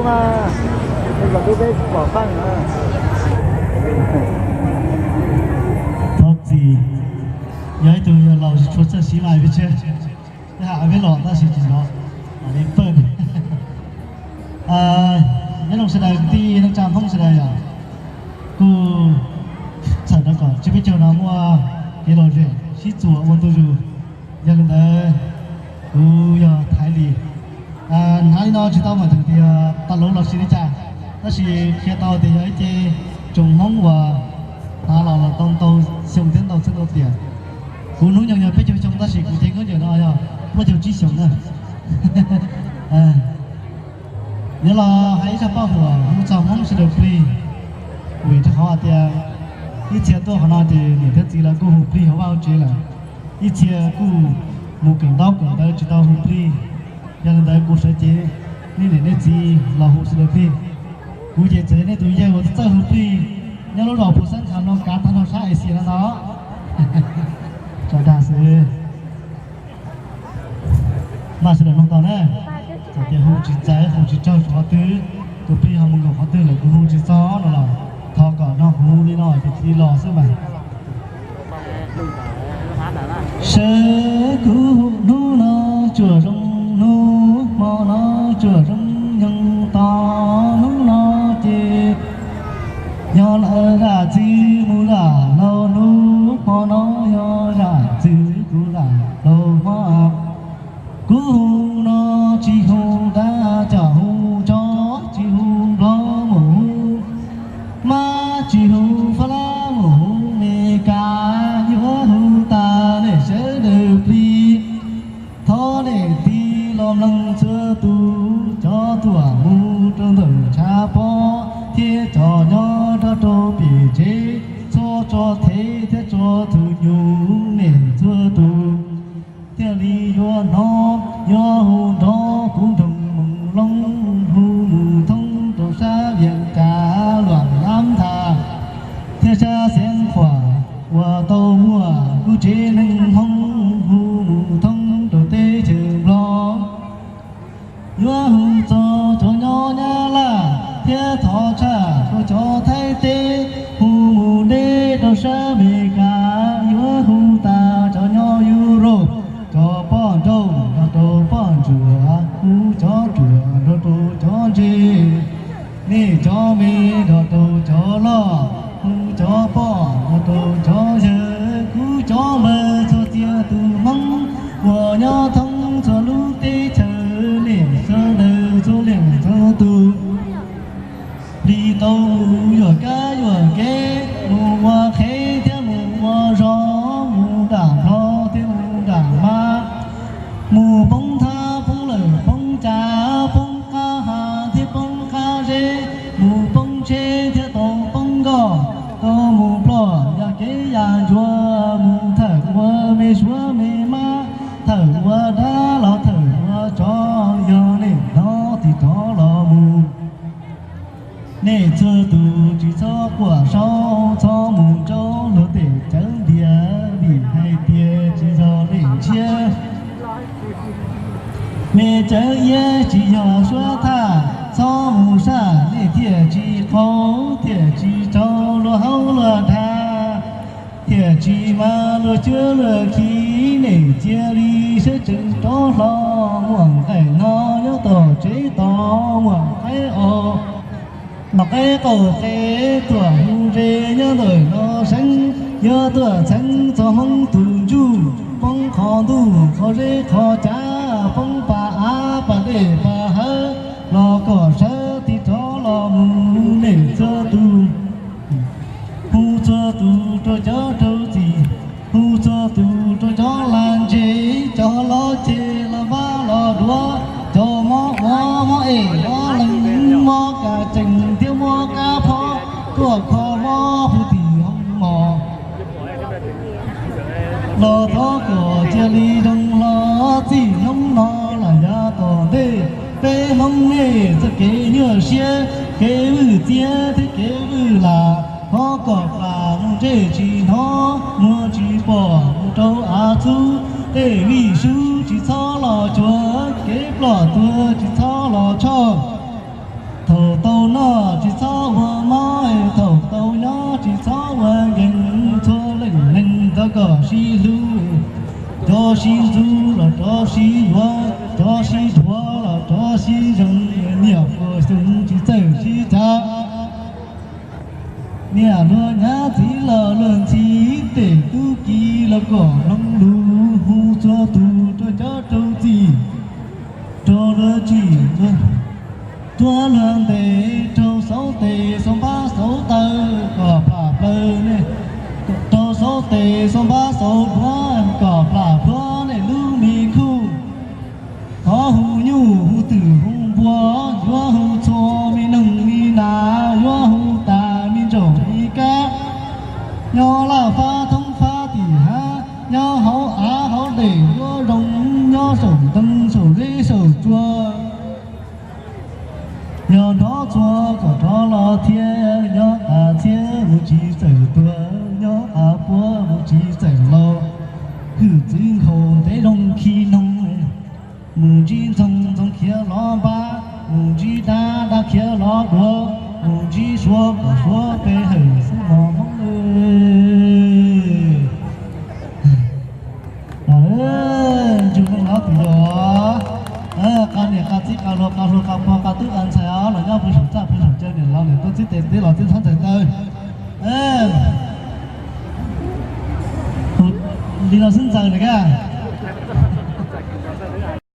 Thov txim, yog ib tug yog laus tsis tshua txawj siv mais peb tseg, peb hais peb los tab sis tsis hnov li pawg. Nyob zoo sawv daws kwv tij neej tsa Hmoob sawv daws yom, kuj txhawm rau kom tsiab peb caug no muaj kev lom zem sib txuas ua ntu zus. Yog li ntawd kuv yog Thaiv Lis. Hnav li no tsis tau meem tias tas luv los sis li cas, tab sis qhia tau tias yog ib ce tsoos Hmoob uas hnav los los tau ntau xyoo thiab ntau txheej ntau tiam. Kuv hnub nyoog yog peb caug xyoo tab sis kuv cev khaub ncaws no yog plaub caug tsib xyoos na. Yuav los hais ib zaj paj huam hu txog Hmoob sawv daws plig, vim rau qhov hais tias ib txhia tuaj qhov no ces niam thiab txiv lawv kuj hu plig hauv vaj hauv tsev lawm, ib txhia kuj mus kawm ntaub kawm ntawv tsis tau hu plig. Yog li ntawd kuv sawv cev nej niam nej txiv los hu sawv daws plig. Kuv ces txawm nej tus yawg uas txawj hu plig nyob lub zos Phu Xab Kham no kav tag nrho sab Asia no ntag. Tso dag xwb. Maj sawv daws mloog tau na, txawm tias hu tsis txawv hu tsis raug qhov twg, tus plig ho mus nkaum qhov twg lawm kuv hu tsis txog no los thov kom nrog kuv hu li no ces cia li los xwb mas. Sawv kuv hu hnub no tsuas zoo, hnub hmo no tsuas zoo, nyoog tod hnub no ces yog lawm zam txwv mus zam laug, hnub hmo no yog zam txwv kuv zam laug hmo. Kuv hu no tsis hu dab, tsom hu tso tsis hu nplog mus hu, mab tsis hu fab lab mus hu Mes Kas, yuav hu tas nej sawv daws plig. Thov nej tig los mloog txhua tus, cov tuaj mus rau ntawm tshav pob thiab cov nyob rau rau pem tsev, txhua tso thev thiab tso tus nyuj, nej txhua tus thiaj li yuav hnov. Yuav hu nrov kuv nroog Moos Loos, hu mus thoob rau sab Vias Cas, Luam Lab Thas thiab sab Xeev Khuam uas tau muaj lub tsev neeg Hmoob, hu mus thoob rau teb chaws Nplog. Yuav hu txog cov nyob Nyab Laj thiab thov tshaj rau cov Thaib teb, hu mus deb rau sab Mes Kas. Yuav hu tas cov nyob Europe, cov poj nrauj nrog rau poj ntsuam, hu cov ruam nrog rau cov ntse, nej cov me nrog rau cov loj, hu cov poj nrog rau cov yawg. Kuv cov npawg txhua txhia tus Hmoob uas nyob thoob txhua lub teb chaws, nej sawv daws txhua leej txhua tus, plig tau mus yuam kab yuam kev, mus ua qhev thiab mus ua zog, mus nram nplog thiab mus nram mab, mus poob thab poob lawm poob cas, poob qab hav thiab poob qab zeb, mus poob tsheb thiab tau poob nkoj, tau mus ploj ya kev ya ncua, mus thawm ua me suav me mab, thawm ua dab los thawm ua tsov, yog nej hnov tig rov los mus. Nej txhua tus tsis txhob quaj saub, txhob mus rau luag tej cawv ntiag, vim hais tias tsis yog nej ntshiab. Me cawv iab tsis yog suab thaj, txhob mus saj nej thiaj tsis qaug, thiaj tsis raug luag haub luag dhas, thiaj tsis mas luag cuab luag khi. Nej cia li sawv tsees rov hlo, muaj nqaij no nyob tom tsev tos, muaj qaib os, muaj qaib qaum qe tuaj hu ze nyob ntawm no seev. Yuav tuaj txheeb txog Hmoob tus ntsuj, poob qhov ntuj qhov zeb qhov cav, poob pas av pas dej pas hawv, los kom sawv tig rov los mus. Nej txhua tus hu txhua tus rau cov rau txim, hu txhua tus rau cov lag ntseg, cov los ceg los vaj los duav, cov mob ua mob es mob leeg, mob kas tsees thiab mob kab phob, tuaj kho mob puag tim hoo mos. Los thov kom cia li zoo hlo, txij hnub no los yav tom ntej, peb Hmoob nej txoj kev nyuaj siab, kev vwj txiab thiab kev vwj lam, thov kom plam mus ntsej tsis hnov, muag tsis pom mus rau av txhub, tej vij sub tsis txhob los cuag, kev ploj tuag tsis txhob los tshoj. Txhob ua mob thaum tau nyob, tsis txhob ua nkees, txhua leej neeg rov kom sib hlub, rov sib ntxub los rov sib yuav, rov sib dhuav los rov sib zoo, niam puas xyoo tsis txawj sib cav. Niam luag nyab txiv los luag ntxhi, tej tub ki los kom mloog lus, hu txhua tus rau cov rau txim, rau luag tsim, rau luag ntes, rau xauv tes xauv npab xauv taw kom plam plaws nej, rau xauv tes xauv npab xauv duav kom plam pluav nej lub me khuj. Thov hu nyuj hu twm hu npua, yuav hu txhua me noog me nas, yuav hu tas me ntsaum me kab, nyob laj fab thoob fab tim hav, nyob hauv av hauv dej yuav zoo, nyob saum ntoo saum zeb saum tsua. Yog hnov txhua kom rov los thiab, nyob tas txhiab mus tsis txawm tuag, nyob tas puab mus tsis txawm laus, hwj txwv nkhaus ntev zoo khi noog, mus ntsib ntxoog ntxoog khiav los npab, mus ntsib dab dab khiav los duav, mus ntsib suav kom suav pe hawm xwb mos Hmoob. Ntsug neej no tus yog qab niam qab txiv qab hluas qab hluas qab pog qab tub qab ntxhais os, los nyob pw saum txaj pw saum caw niam laus niam tub txib tes tib los tib txhob ntxhais taw. Li no xwb ntxaws lawm kag.